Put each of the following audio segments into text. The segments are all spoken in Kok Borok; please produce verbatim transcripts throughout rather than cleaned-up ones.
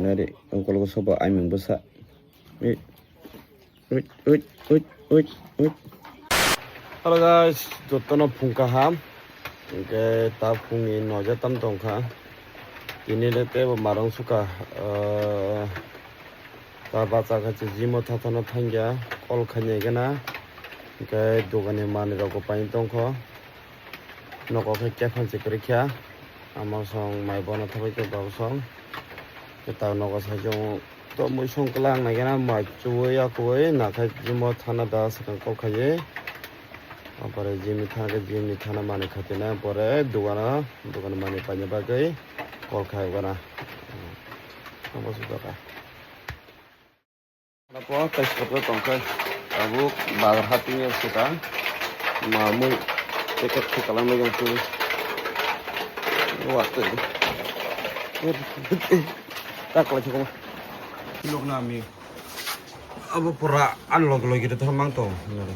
Nari, ungkol ko sobo aimung bwsa. Ui, ui, ui, ui, ui, ui. Hello guys, jotono phung kaham. Hingke ta phungni noja tam tongkha. Tini le tebo marong suka, eh, ta bacha kha se gym o thathana thangya, call khainai gana. Hingke dogani manwi rok bo paini tongkho. Nogo khe kephang se kwrwi kha. Ama song mai bono thabai khe bawsong. Kwtal nogo sajung to mui song kwlang nai gana mai chuwi yakuwi nakhai gym o thana da swkang kok khaiwi. Apore gym ni thana khe gym ni thana manwi khatina pore dogano, dogan manwi paina bagwi call khai gana. Amo se doka. Apo tei sotro tongkhe tabuk bazar hapingo swkang mamui packet khe kalamwi tongtwi watwi taklai thokma. Nukna ami abo pura unlock logi rwtharmang tong hinwi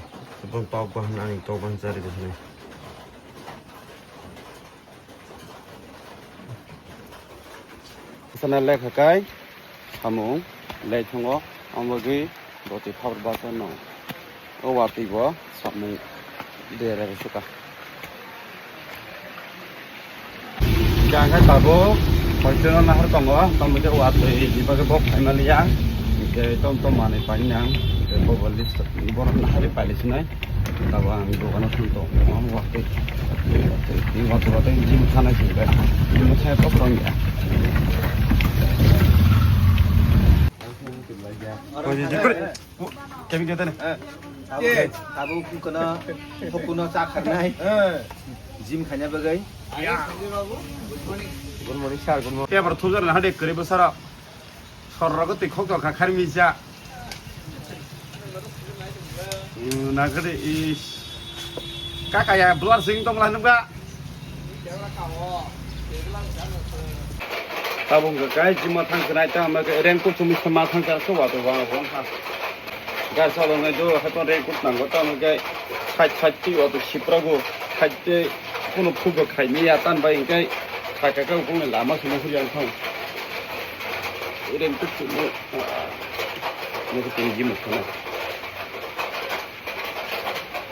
tong tok bahan ani tok bahan chari rwthani. Sana lekha kai samung lai thongo, omo bagwi boti phabor basa no o watwi bo samung dera suka. Jang hai tabuk hoiteno nahar tongo, tamo khe watwi ni bagwi bo phaima liya, je tom tom manwi painang, je bo bo list borok nahar pailisinai. Tabuk ang dogano thang tongo, watwi, watwi, watwi, watwi, gym thana sing bai. Gym thana to phone ya. Kami kita ni. Tabuk, tabuk kono, kono chakharnai. Gym khaina bagwi. Good morning, sir. Good morning. Paper thujar na hade kare basara. Sorrogo twi khok tongkha khari misa. Nagade is. Kaka ya blur sing tong la nungba. Tabung ga kai jima thang khnai ta ma ke rengkut chumi sama thang ka so wa to wa wa ha. Ga sa lo ngai do ha to rengkut nang go ta ma ke side side ti wa to siprago side te kono phugo khai ni ya tan bai kai khai ka ka ko lama suma huriang thang. Rem tuk tuk mo. Mo ko tong gym khana.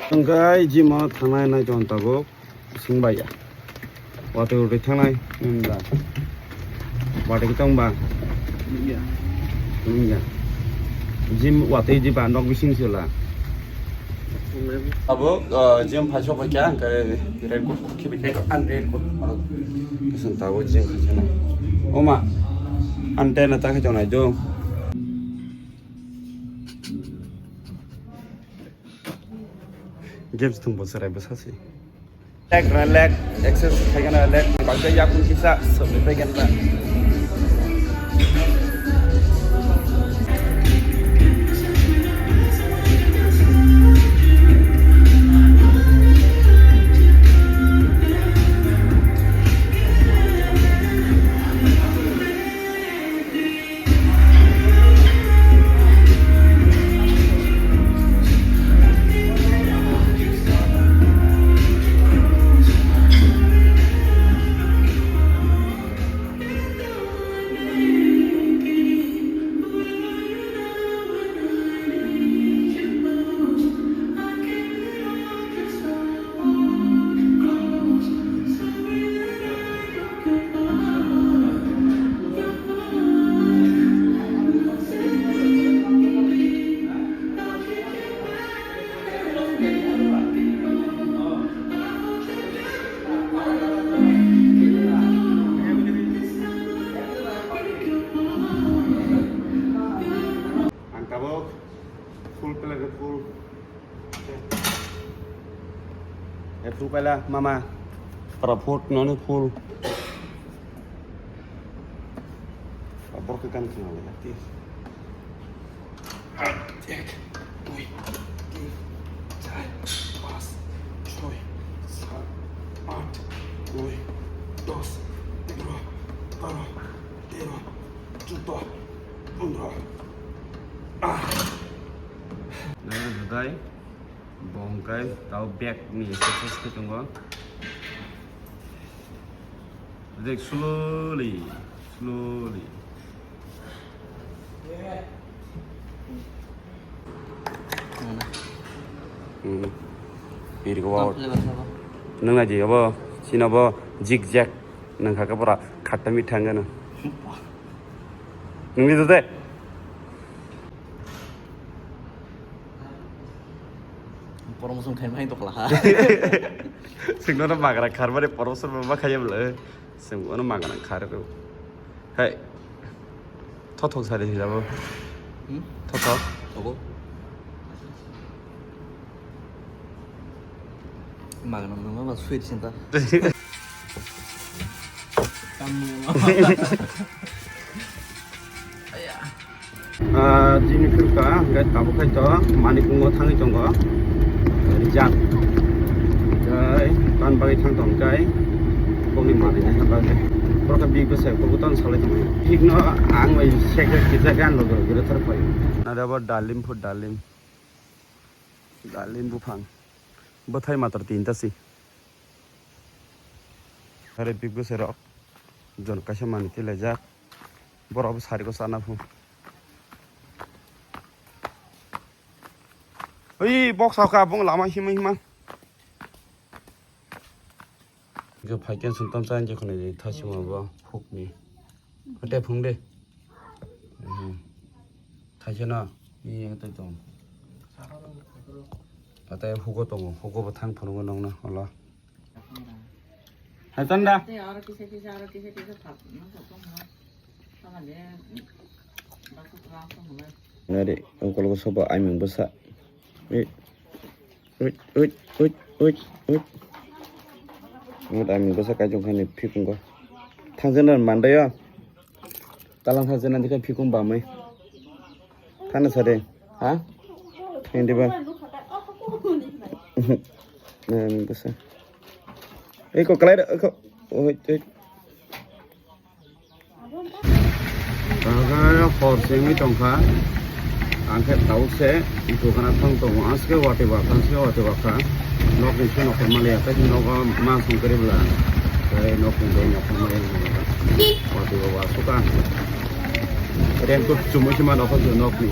Hingke gym o thangnai nai tong tabuk. Sung bai ya. Watwi rwi thangnai. Wngya. Watwi tong ba. Wngya. Gym watwi di ba nok bising sila. Abo, ah, gym phai sok kha, hingke raincoat khibi khe, an raincoat aro. Kisan tabo gym khai khana. Oma, an tena ta khai tongnai do. Games thung bo serai bwsa se. Leg na leg, exercise khai gana leg, bagwi yakung kisa, sabwi pai gana. Ang tabuk full plate full. E full paila mama. Para food nani full. Borok khe gana khna lai ya. Ek, dui, tin, char, pas, choi, sat, aat, noi, dos, egaro, baro, tero, chuddo, pondro. Ah. Nang budai, bongkai, tao back ni exercise khe tongo. Like slowly, slowly. Hmm. Iri ko wow. Tong flavor sabo. Nung na ji abo, sini abo zigzag. Nung kha ka pura khatta mitha ngan. Nung ni to te. Promotion khai mai to kala ha. Sing no na magra khar bare promotion ma khai bla. Sing no magra khar ko. Hai. Thothok sari hijabo. Hmm? Thothok. Obo. Magna nungma ba sweet sinta. Ah, jini phirka, hingke tabuk hai to, Manikungo thangwi tongo. Rijak. Jai, tan bagwi thang tong kai. Bokni manwi nai ha bagwi. Borok big bwsai, kubutan salai tongmani. Big no ang bai sekre kisa gan logo, gire thar pai. Nada bo dalim phu dalim. Dalim buphang. Bwthai matwr tinta si. Are big bwsai rok. Jon kaisa manwi tilaijak. Borok bo sari ko chana phu. Ui, bok sao ka, bung lama hima hima. Hingke phaikhe sumtam cha, hingke khwnwi thasima bo hukni. Hwte phung de. Mhm. Thaisa no, i hwte tong. Ate hugo tongo, hugo bo thang phunukgo nongno, olo. Hai tanda. Tei oro kisa kisa, oro kisa kisa thap, nang thap tong ha. Tama de, baksa tong ha. Nari, ungkol ko sobo aiming bwsa. Ei. Uit, uit, uit, uit, uit. Ngut ani bwsa kaichung khaini phikungo. Thangjaknai mandaio. Talang thangjaknai dikhe phikung bamwi. Thana sade. Ha? Hindi ba? Nani bwsa. Eko kalai da, eko. Uit, uit. Taga hor sengwi tongkha. Ang khe tabuk se dukana thang tongo. Aske watwi bakha, aske watwi bakha. Nokni se nokol maliya, tei nogo ma songkari bwla. Tei nokni dei nokol maliya. Watwi bo wasukha. Raincoat chumui se ma nokol se nokni.